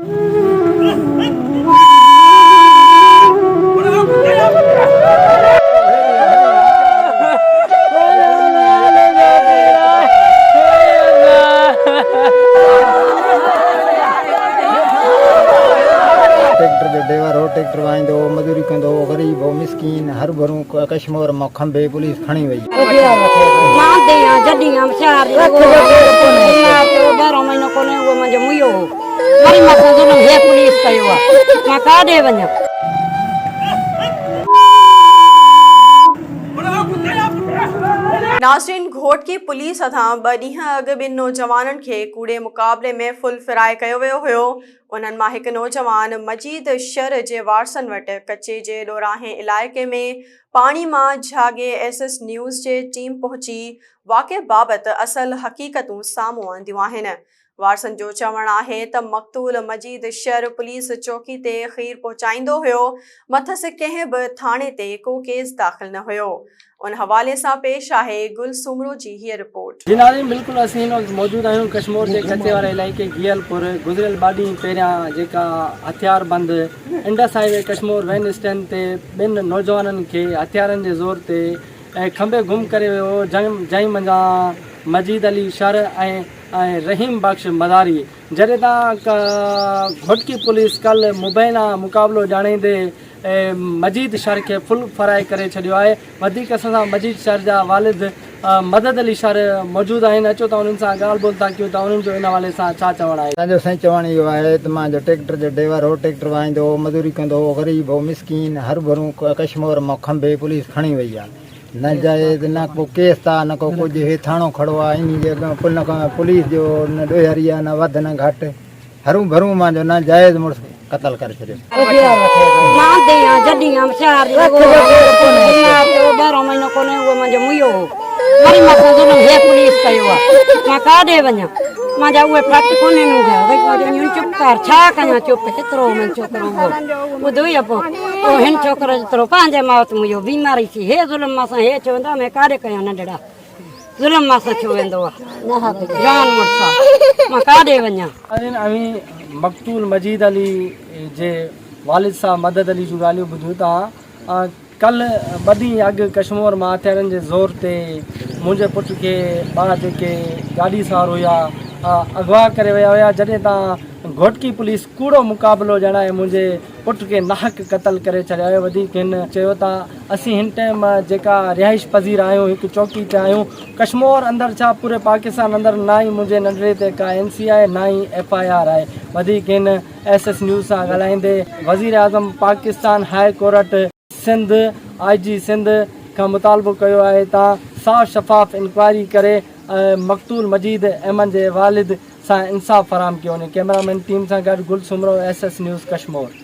Tractor جو driver هو، tractor وهائيندو هو، مزوري ڪندو هو، غريب هو، مسڪين، هرڀرو ڪشمور مان کنڀي پوليس کڻي وئي. مان ديان جڏيان شهر ٻارهون مهينو ڪونهي اهو منهنجو ميو هو وري مان سان ظلم هي پوليس ڪيو آ مان ڪاڏي وڃان. ناظرين گهوٽڪي پوليس هٿان ٻه ڏينهن اڳ ٻن نوجوانن کي ڪوڙي مقابلي ۾ فل فرائي ڪيو ويو هيو انهن مان هڪ نوجوان مجيد شر جي وارثن وٽ ڪچي جي ڏورانهين علائقي ۾ پاڻي مان جهاڳي ايس ايس نيوز جي ٽيم پهچي واقعي بابت اصل حقيقتون سامهون آنديون آهن. وارثن جو چوڻ آهي ته مقتول مجيد شر پوليس چوڪي تي خير پهچائيندو هيو، مٿس ڪنهن به ٿاڻي تي ڪو ڪيس داخل نه هيو. ان حوالي سان پيش آهي گل سومرو جي هيء رپورٽ. جي ناظرين بلڪل اسين هن وقت موجود آهيون ڪشمور جي ڪچي واري علائقي گيهل پور گذريل ٻه ڏينهن پهريان جيڪا هٿيار بند Indus highway Kashmore van stand تي ٻن نوجوانن کي هٿيارن جي زور تي کنڀي گم ڪري ويو هو جنهن منجهان مجيد علي شر ۽ رحيم بخش مزاري جڏهن تان گهوٽڪي پوليس ڪل مبينا مقابلو ڄاڻائيندي مجيد شر کي فل فرائي ڪري ڇڏيو آهي وڌيڪ اسان سان مجيد شر جا والد مدد علي شر موجود آهن اچو ته انهن سان ڳالهه ٻولهه ٿا ڪيون ته انهن جو ان حوالي سان ڇا چوڻ آهي. اسان جو سائين چوڻ اهو آهي ته مان جو ٽريڪٽر جو ڊرائيور هو ٽريڪٽر وهائيندو هو مزوري ڪندو هو غريب هو مسڪين هرڀرو ڪشمور مان کنڀي پوليس کڻي وئي آهي نه جائز نه ڪو ڪيس آ نه ڪو ڪجهه هي ٿاڻو کڙو آ انهي جي اڳيان پوليس جو نه ڏوهاري آ نه وڌ نه گهٽ هرون ڀرون مان جو نا جائز مڙس قتل ڪري ڇڏيو. مان ديان جڏيان شهر ٻارهون مهينو ڪونهي اهو منهنجو ميو هو وري مان سان ظلم هي پوليس ڪيو آ مان ڪاڏي وڃان مانجا اهي ڦٽ ڪونهي منهنجا ڀئي مان چپ ڪر ڇا ڪيان چپ هيترو منهنجو ڇوڪرو هو ٻڌو ئي پوء پوء هن ڇوڪرو جيترو پنهنجي موت ميو بيماري ٿي هي ظلم مان سان هي چوندا مين ڪاڏي ڪيان ننڍڙا ظلم مان سان ٿيو ويندو آ جان مڙس آ مان ڪاڏي وڃان. ناظرين اوهين مقتول مجيد علي جي والد صاحب مدد علي جون ڳالهيون ٻڌيون ته ڪلهه ٻه ڏينهن اڳ ڪشمور مان هٿيارن جي زور تي منهنجي پٽ کي ٻه جيڪي گاڏي سوار هيا اغوا ڪري ويا هيا جڏهن تان گهوٽڪي پوليس ڪوڙو مقابلو ڄاڻائي منهنجي پٽ کي ناحق قتل ڪري ڇڏيو آهي وڌيڪ هن چيو ته اسين هن ٽائيم جيڪا رهائش پذير آهيون هڪ چوڪي تي آهيون ڪشمور اندر ڇا پوري پاڪستان اندر نه ئي منهنجي ننڍڙي تي ڪا اين سي آهي نه ئي ايف I R آهي وڌيڪ هن ايس ايس نيوز سان ڳالهائيندي وزيراعظم Pakistan high court Sindh I G Sindh کان مطالبو ڪيو آهي ته صاف شفاف انڪوائري ڪري مقتول مجيد احمد جي والد سان انصاف فراهم ڪيو وڃي ڪئميرا مين ٽيم سان گڏ Gul Soomro S S news Kashmore.